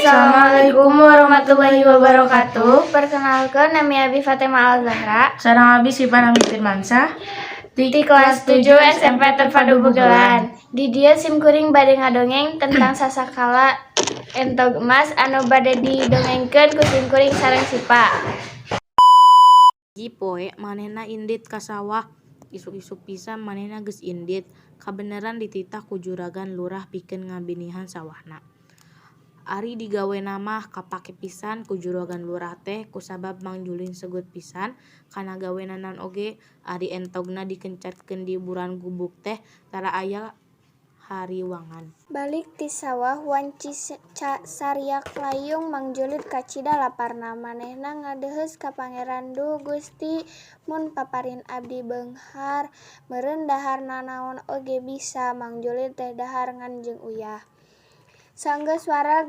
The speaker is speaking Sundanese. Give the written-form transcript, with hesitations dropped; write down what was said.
Assalamualaikum warahmatullahi wabarakatuh. Perkenalkan, nami Abi Fatimah Al-Zahra. Sareng abi Sipa Nami Firmansyah di kelas 7 SMP Terpadu Bugelan. Di dieu sim kuring bade ngadongeng tentang sasakala entog emas anu bade didongengkeun ku sim kuring sareng Sipa. Hiji poe manehna indit ka sawah. Isuk-isuk pisan manehna geus indit, kabeneran dititah ku juragan lurah pikeun ngabinihan sawahna. Ari digawena mah kapake pisan ku juragan lurah teh kusabab Mang Julin segut pisan kana gawena naon oge. Ari entogna dikencetkeun di buruan gubug teh tara aya hariwangan. Balik ti sawah wanci sariak layung, Mang Julid kacida laparna. Manehna ngadeheus ka Pangeran, "Duh Gusti, mun paparin abdi beunghar meureun dahar nanaon oge bisa." Mang Julid teh dahar ngan jeung uyah. Sanggeus wareg.